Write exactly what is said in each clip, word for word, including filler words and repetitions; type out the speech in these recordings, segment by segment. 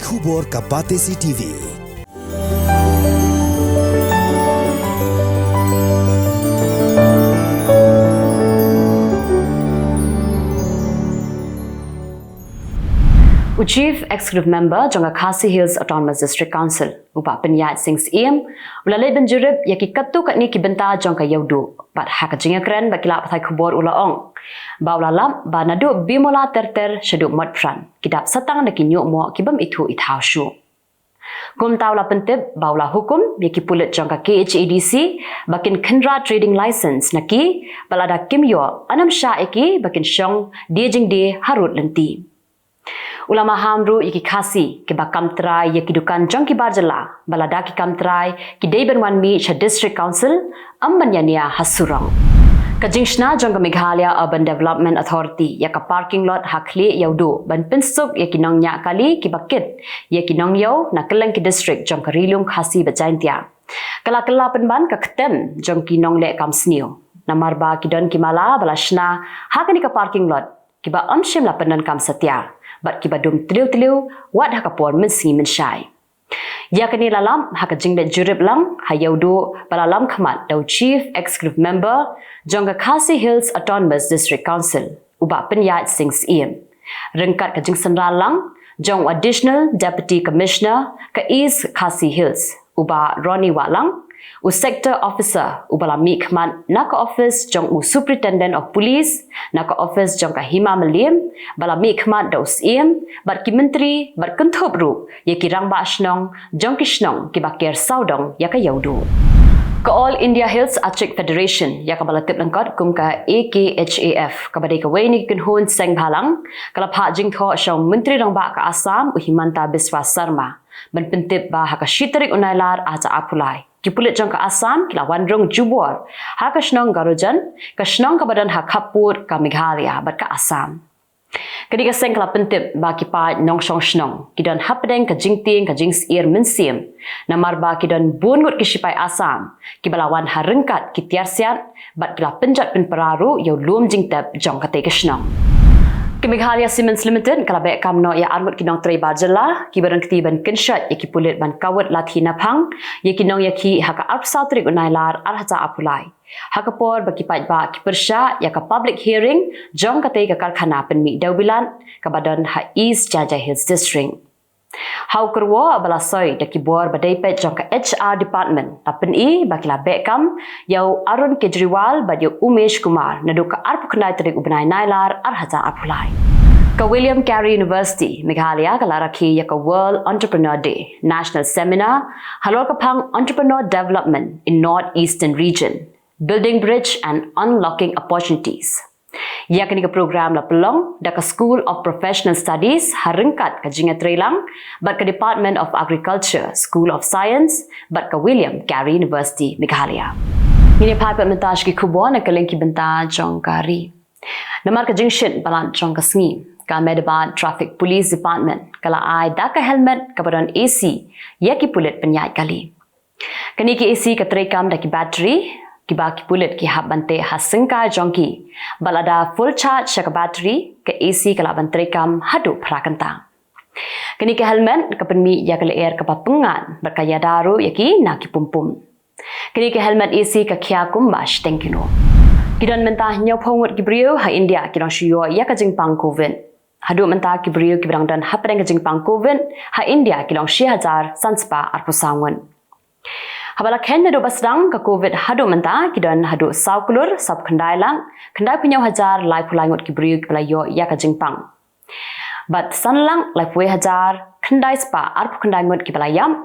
Khubor ka Batesi T V. U Chief Executive Member jong ka Khasi Hills Autonomous District Council, u Bah Pyniaid Sing Syiem, u la leit ban jurip ïa ki katto katne ki bynta jong ka Ïewduh. Bad ha ka jingïakren bad ki lad pathai khubor u la ong ba u la lap ba naduh Bimolathyrthyr shaduh Motphran, ki dap satang da ki ñiuhmoh ki bym ithuh ithaw shuh. Kumta u la pyntip ba u la hukum ïa ki pulit jong ka K H A D C ba kin khynra trading license na ki, bad lada kim ïoh, yn ym shah ïa ki ba kin shong die jingdie harud lynti. U la maham ruh ïa ki Khasi kiba kam trai ïa ki dukan jong ki bar jylla ba lada ki kam trai, ki dei ban wan mih sha District Council, ym ban ïania ha surok. Ka jingshna jong ka Meghalaya Urban Development Authority ïa ka parking lot ha Khlieh Ïewduh ban pynsuk ïa ki nongñiah kali kiba kit ïa ki nongïew na kylleng ki district jong ka Ri Lum Khasi bad Jaintia, ka la kylla pynban ka ktem jong ki nongleh kam sniew. Namar ba ki don ki mala ba la shna ha kane ka parking lot, kiba ym shym la pyndonkam satia, bad kiba dum tliw tliw wat ha ka por mynsngi mynshai. Ïa kane la lap ha ka jingleit jurip lang ha Ïewduh ba la lam khmat da u Chief Executive Member jong ka Khasi Hills Autonomous District Council, u Bah Pyniaid Sing Syiem, ryngkat ka jingsynran lang jong u Additional Deputy Commissioner ka East Khasi Hills, u Bah Ronnie Wahlang, u Sector Officer uba la mih khmat na ka office jong u Superintendent of Police, na ka office jong ka Hima Mylliem, ba la mih khmat da u Syiem bad ki myntri, bad kynthup ruh ïa ki rangbah shnong jong ki shnong kiba ker sawdong ïa ka Ïewduh. Ka All India Hills Achik Federation, ïa kaba la tip lyngkot kum ka A K H A F, kaba dei kawei na ki kynhun seng bhalang, ka la phah jingthoh sha u Myntri Rangbah ka Assam, u Himanta Biswa Sarma, ban pyntip ba ha ka shi tarik u Nailar arhajar arphew lai, ki pulit jong ka Assam ki la wan rung jubor ha ka shnong Garojan, ka shnong kaba don ha khappud ka Meghalaya bad ka Assam. Kane ka seng ka la pyntip ba ki paid nongshong shnong ki don hapdeng ka jingtieng ka jingsyier mynsiem, namar ba ki don bun ngut ki shipai Assam kiba la wan ha ryngkat ki tiar siat, bad ki la pynjot pynpra ruh ïa u lum jingtep jong katei ka shnong. Ka Meghalaya Cements Limited ka la beh kam noh ïa arngut ki nongtrei bar jylla kiba don kti ban kynshoit ïa ki pulit ban kawut lathi naphang ïa ki nongïakhih ha ka arphew saw tarik u Nailar arhajar arphew lai, ha ka por ba ki paidbah ki pyrshah ïa ka public hearing jong katei ka karkhana pynmih dewbilat kaba don ha East Jaintia Hills District. Ha u kyrwoh ba la soi da ki bor ba dei peit jong ka H R Department, la pyni ba ki la beh kam ïa u Arun Kejriwal bad ïa u Umesh Kumar naduh ka arphew khyndai tarik u bnai Nailar arhajar arphew lai. Ka William Carey University Meghalaya ka la rakhe ïa ka World Entrepreneur Day National Seminar halor ka phang Entrepreneur Development in North Eastern Region, Building Bridge and Unlocking Opportunities. Ïa kane ka program la pynlong da ka School of Professional Studies ha ryngkat ka jingïatreilang bad ka Department of Agriculture, School of Science bad ka William Carey University Meghalaya. Ngin ïa phai pat mynta sha ki khubor na kylleng ki bynta jong ka ri. Namar ka jingshit palat jong ka sngi, ka Mehdabad Traffic Police Department ka la ai da ka helmet kaba don A C ïa ki pulit pynïaid kali. Kane ka A C ka treikam da ki battery, kiba ki pulit ki hap ban teh ha syngkai jong ki, bad lada full charge ïa ka battery, ka A C ka lah ban treikam haduh phra kynta. Kane ka helmet ka pynmih ïa ka lyer kaba pyngngad bad ka ïada ruh ïa ki na ki pumpum. Kane ka helmet A C ka khia kumba shiteng kino. Ki don mynta hynñiewphew ngut ki briew ha India ki dang shu ïoh ïa ka jingpang Covid. Haduh mynta ki briew kiba dang don hapdeng ka jingpang Covid ha India ki long shi hajar san spah arphew saw ngut. Haba la kheiñ naduh ba sdang ka Covid haduh mynta, ki don haduh saw klur sawphew khyndai lak khyndaiphew hynñiew hajar laiphew lai ngut ki briew kiba la ïoh ïa ka jingpang, bad san lak laiphew wei hajar khyndai spah arphew khyndai ngut kiba la ïap,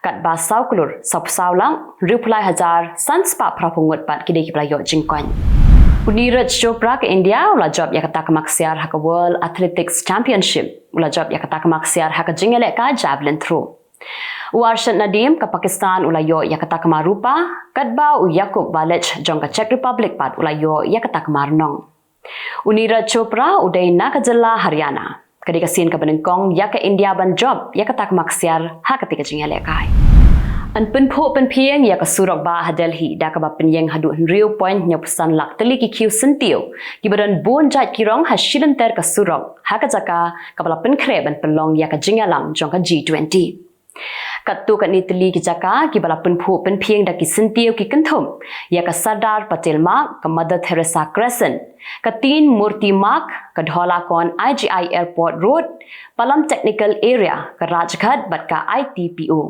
katba saw klur sawphew saw lak hynriewphew lai hajar san spah phraphew ngut pat ki dei kiba la ïoh jingkoit. U Neeraj Chopra ka India u la jop ïa ka takma ksiar ha ka World Athletics Championship. U la jop ïa ka takma ksiar ha ka jingïalehkai javelin throw. U Arshad Nadeem ka Pakistan u la ïoh ïa ka takma rupa, katba u Yakub Valic jong ka Czech Republic pat u la ïoh ïa ka takma rnong. U Neeraj Chopra u dei na ka jylla Haryana. Ka dei ka sien kaba nyngkong ïa ka India ban jop ïa ka takma ksiar ha katei ka jingïalehkai. Yn pynphuh pynphieng ïa ka surok bah ha Delhi da kaba pynïeng haduh hynriew point hynñiewphew san lak tylli ki khiew syntiew kiba don bun jait ki rong ha shilynter ka surok ha ka jaka kaba la pynkhreh ban pynlong ïa ka jingïalang jong ka G twenty. Katto katne tylli ki jaka kiba la pynphuh pynphieng da ki syntiew ki kynthum ïa ka Sardar Patel Marg, ka Mother Teresa Crescent, ka Teen Murti Marg, ka Dhola Kon I G I Airport Road, Palam Technical Area, ka Rajghat bad ka I T P O.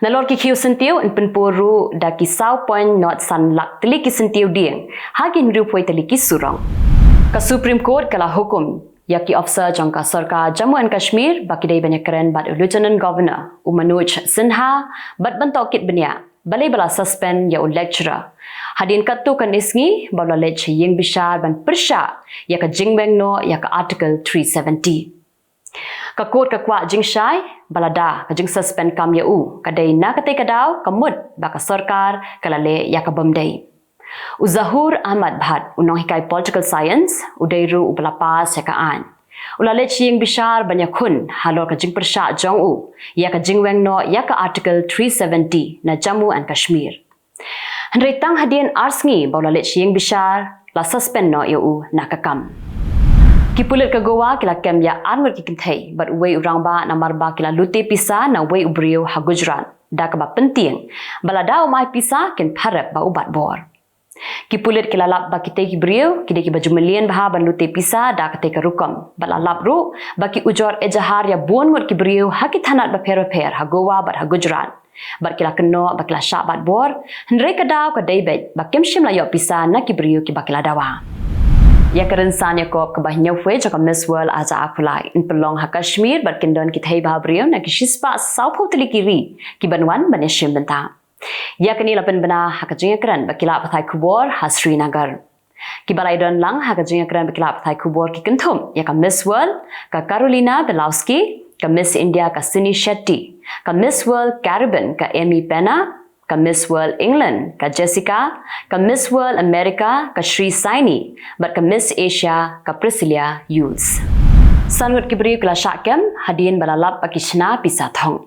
Nalor ki khiew syntiew yn pynpur ruh da ki saw point nod san lak tylli ki syntiew dieng ha ki hynriewphew tylli ki surok. Ka Supreme Court ka la hukum ïa ki officer jong ka sorkar Jammu and Kashmir ba ki dei ban ïakren bad u Lieutenant Governor u Manoj Sinha bad ban tohkit bniah balei ba la suspend ïa u lecturer hadien katto katne sngi ba u la leit sha ïing bishar ban pyrshah ïa ka jingweng noh ïa ka Article three seventy. Ka court ka kwah jingshai ba lada ka jingsuspend kam ïa u ka dei na katei ka daw, ka mut ba ka sorkar ka la leh ïa ka bym dei. U Zahoor Ahmad Bhatt, u nonghikai political science, u dei ruh uba la pass ïa ka aiñ, u la leit sha ïing bishar ban ïakhun halor ka jingpyrshah jong u ïa ka jingweng noh ïa ka Article three seventy na Jammu and Kashmir. Hynrei tang hadien ar sngi ba u la leit sha ïing bishar, la suspend noh ïa u na ka kam. Ki pulit ka Goa ki la kem ïa arngut ki kynthei bad uwei u rangbah namar ba ki la lute pisa na uwei u briew ha Gujarat da kaba pyntieng ba lada um ai pisa kin pharep bad u batbor. Ki pulit ki la lap ba kitei ki briew ki dei kiba ju mlien bha ban lute pisa da katei ka rukom bad la lap ruh ba ki ujor ejahar ïa bun ngut ki briew ha ki thanat bapher bapher ha Goa bad ha Gujarat. Bad ki la kynnoh ba ki la shah batbor, hynrei ka daw ka dei beit ba kim shym la ïoh pisa na ki briew kiba ki la dawa. Ïa ka rynsan ïakob kaba hynñiewphew jong ka Miss World ar hajar arphew lai yn pynlong ha Kashmir bad kin don ki thei bha briew na ki shispah sawphew tylli ki ri kiban wan ban ïashim bynta. Ïa kane la pynbna ha ka jingïakren bad ki lad pathai khubor ha Srinagar. Kiba la ïadon lang ha ka jingïakren bad ki lad pathai khubor ki kynthum ïa ka Miss World, ka Karolina Bialkowski, ka Miss India ka Sini Shetty, ka Miss World Caribbean ka Amy Pena, ka Miss World England ka Jessica, ka Miss World America ka Sri Saini bad ka Miss Asia ka Priscilla Hughes. San ngut ki briew ki la shah kem hadien ba la lap ba ki shna pisa thong.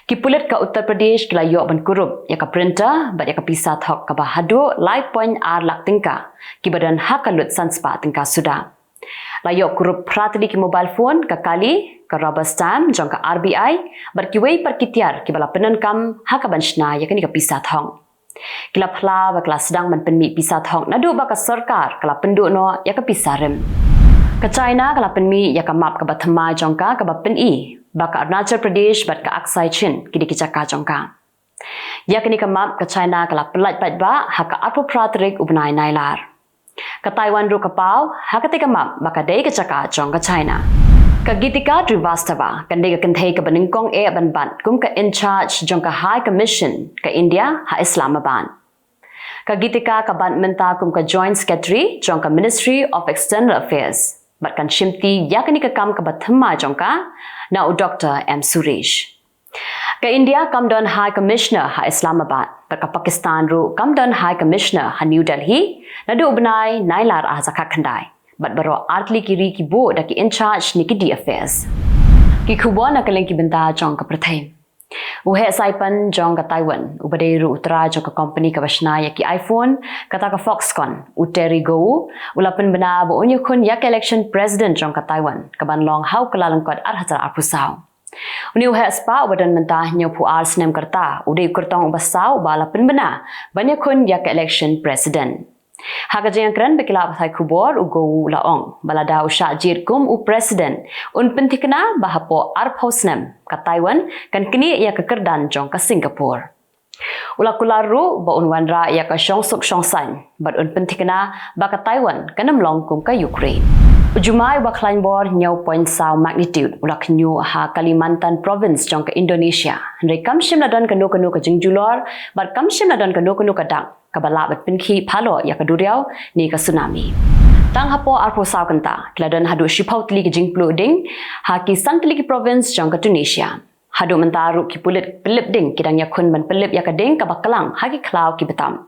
Ki pulit ka Uttar Pradesh ki la ïoh ban kurup ïa ka printer bad ïa ka pisa thok kaba haduh lai point ar lak tyngka kiba don ha ka lut san spah tyngka suda. La ïoh kurup phra tylli ki mobile phone, ka kali, ka rubber stamp jong ka R B I bad kiwei pat ki tiar kiba la pyndonkam ha kaban shna ïa kane ka pisa thok. Ki la phla ba ki la sdang ban pynmih pisa thok naduh ba ka sorkar ka la pynduh noh ïa ka pisa rim. Ka China ka la pynmih ïa ka map kaba thymmai jong ka kaba pyni ba ka Arunachal Pradesh bad ka Aksai Chin ki dei ki jaka jong ka. Ïa kane ka map ka China ka la pyllait paidbah ha ka arphew phra tarik u bnai Nailar. Ka Taiwan ruh ka paw ha katei ka map ba ka dei ka jaka jong ka China. Ka Gitika Srivastava kan dei ka kynthei kaba nyngkong eh ban bat kum ka in charge jong ka High Commission ka India ha Islamabad. Ka Gitika ka bat mynta kum ka Joint Secretary jong ka Ministry of External Affairs bad kan shimti ïa kane ka kam kaba thymmai jong ka na u Doctor M Suresh. Ka India kam don High Commissioner ha Islamabad bad ka Pakistan ruh kam don High Commissioner ha New Delhi naduh u bnai Nailar ar hajar khatkhyndai bad baroh artylli ki ri ki buh da ki in charge ne ki D affairs. Ki khubor na kylleng ki bynta jong ka pyrthei. U heh saipan jong ka Taiwan uba dei ruh u trai jong ka company kaba shna ïa ki iPhone, kata ka Foxconn, u Terry Gou, u la pynbna ba un ïakhun ïa ka election president jong ka Taiwan kaban long ha u Kyllalyngkot ar hajar arphew saw. Une u heh spah uba don mynta hynñiewphew ar snem ka rta u dei u kyrtong uba saw uba la pynbna ban ïakhun ïa ka election president. Ha ka jingïakren bad ki lad pathai khubor u Gou u la ong ba lada u shah jied kum u president un pynthikna ba hapoh arphew snem ka Taiwan kan knieh ïa ka kyrdan jong ka Singapore. U la kular ruh ba un wanrah ïa ka shongsuk shongsaiñ bad un pynthikna ba ka Taiwan kan ym long kum ka Ukraine. U jumai uba khlaiñ bor hynñiew point saw magnitude u la khñiuh ha Kalimantan Province jong ka Indonesia, hynrei kam shym la don kano kano ka jingjulor bad kam shym la don kano kano ka dak kaba lah ban pynkhih phalor ïa ka duriaw ne ka tsunami. Tang hapoh arphew saw kynta ki la don haduh shiphew tylli ki jingpluh ding ha ki san tylli ki province jong ka Tunisia. Haduh mynta ruh ki pulit pynlip ding ki dang ïakhun ban pynlip ïa ka ding kaba klang ha ki khlaw ki btam.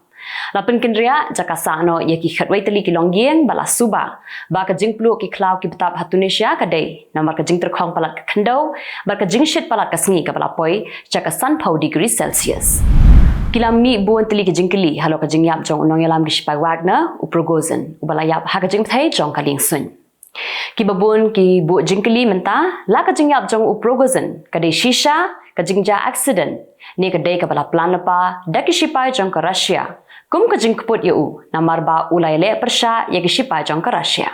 La pynkynriah jaka sah noh ïa ki khatwei tylli ki longïing bad la suba ba ka jingpluh ki khlaw ki btap ha Tunisia ka dei namar ka jingtyrkhong palat ka khyndew bad ka jingshit palat ka sngi kaba la poi sha ka sanphew degree Celsius. Ki la mih bun tylli ki jingkylli halor ka jingïap jong u nongïalam ki shipai Wagner, u Prigozhin, uba la ïap ha ka jingpyrthei jong ka lieng suiñ. Kiba bun ki buh jingkylli mynta, la ka jingïap jong u Prigozhin ka dei shisha ka jingjia accident ne ka dei kaba la plan lypa da ki shipai jong ka Russia kum ka jingkput ïa u namar ba u la ïaleh pyrshah ïa ki shipai jong ka Russia.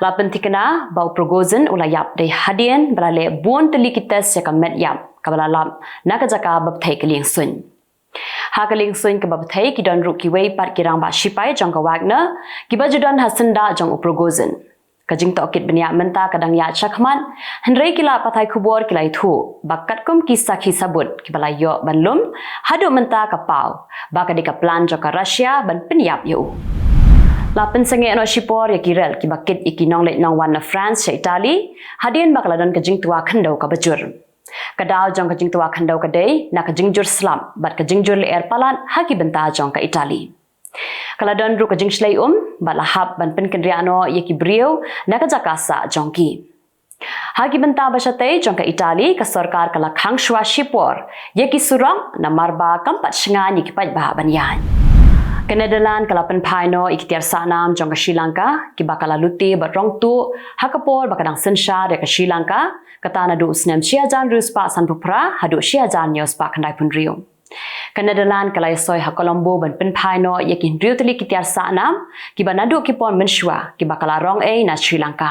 La pynthikna ba u Prigozhin u la ïap dei hadien ba la leh bun tylli ki test ïa ka met ïap kaba la lap na ka jaka ba bthei ka lieng suiñ. Ha ka lieng suiñ kaba bthei ki don ruh kiwei pat ki rangbah shipai jong ka Wagner kiba ju don ha syndah jong u Prigozhin. Ka jingtohkit bniah mynta ka dang ïaid shakhmat, hynrei ki lad pathai khubor ki la ïathuh ba katkum ki sakhi sabut kiba la ïoh ban lum, haduh mynta ka paw ba ka dei ka plan jong ka Russia ban pynïap ïa u. La pynsangeh noh shipor ïa ki rel kiba kit ïa ki nongleit nongwan na France sha Italy, hadien ba ka la don ka jingtwa khyndew kaba jur. Ka daw jong ka jingtwa khyndew ka dei na ka jingjur slap bad ka jingjur lyer palat ha ki bynta jong ka Italy. Ka la don ruh ka jingshlei um bad la hap ban pynkynriah noh ïa ki briew na ka jaka sah jong ki. Ha ki bynta ba shatei jong ka Italy, ka sorkar ka la khang shuwa shipor ïa ki surok namar ba kam pat shngaiñ ïa ki paidbah ban ïaid. Ka Netherlands ka la pynphai noh ïa ki tiar sahnam jong ka Sri Lanka kiba ka la lute bad rong tuh ha ka por ba ka dang synshar ïa ka Sri Lanka, kata naduh u snem shi hajar hynriew spah sanphew phra haduh shi hajar hynñiew spah khyndai phew hynriew. Ka Netherlands ka la ïasoi ha Colombo ban pynphai noh ïa ki hynriew tylli ki tiar sahnam kiba naduh ki por mynshuwa kiba ka la rong ei na Sri Lanka.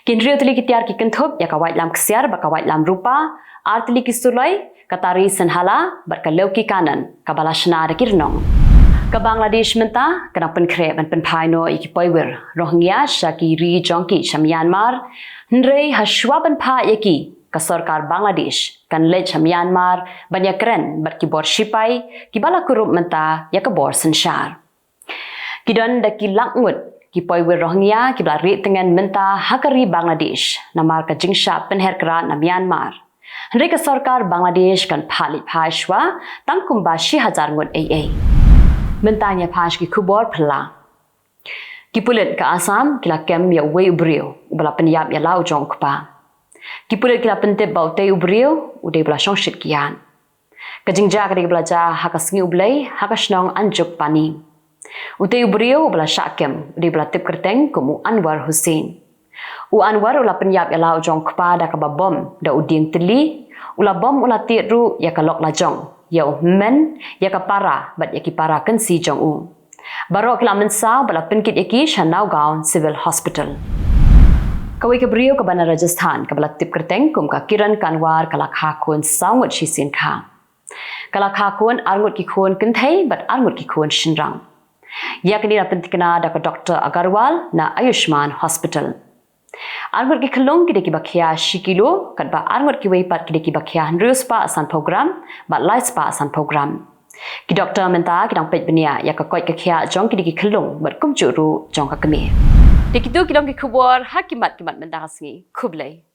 Ki hynriew tylli ki tiar ki kynthup ïa ka waitlam ksiar bad ka waitlam rupa, ar tylli ki suloi, ka tari Sinhala bad ka leuki kanan kaba la shna da ki rnong. Ka Bangladesh mynta ka dang pynkhreh ban pynphai noh ïa ki poiwir Rohingya sha ki ri jong ki sha Myanmar, hynrei ha shuwa ban phah ïa ki, ka sorkar Bangladesh kan leit sha Myanmar ban ïakren bad ki bor shipai kiba la kurup mynta ïa ka bor synshar. Ki don da ki lak ngut ki poiwir Rohingya kiba la rieh tyngen mynta ha ka ri Bangladesh namar ka jingshah pynher krat na Myanmar. Hynrei ka sorkar Bangladesh kan phah leit phai shuwa tang kumba shi hajar ngut ei ei. Mynta ngin ïa phai sha ki khubor phylla. Ki pulit ka Assam ki la kem ïa uwei u briew uba la pynïap ïa la u jong u kpa. Ki pulit ki la pyntip ba utei u briew u dei uba la shongshit kiad. Ka jingjia ka dei kaba la jia ha ka sngi U Blei ha ka shnong Anjukpani. Utei u briew uba la shah kem u dei uba la tip kyrteng kum u Anwar Hussain. U Anwar u la pynïap ïa la u jong u kpa da kaba bom da u dieng tylli, u la bom u la tied ruh ïa ka lok lajong, ïa u hynmen, ïa ka para bad ïa ki para kynsi jong u. Baroh ki la mynsaw bad la pynkit ïa ki sha Nagaon Civil Hospital. Kawei ka briew kaba na Rajasthan kaba la tip kyrteng kum ka Kiran Kanwar ka la kha khun saw ngut shisien kha. Ka la kha khun ar ngut ki khun kynthei bad ar ngut ki khun shynrang. Ïa kane la pynthikna da ka Doktor Agarwal na Ayushman Hospital. Ar ngut ki khyllung ki dei kiba khia shi kilo, katba ar ngut kiwei pat ki dei kiba khia hynriew spah sanphew gram bad lai spah sanphew gram. Ki doktor mynta ki dang peit bniah ïa ka koit ka khiah jong kine ki khyllung bad kumjuh ruh jong ka kmie. Te kito ki long ki khubor ha ki mat ki mat mynta ka sngi. Khublei.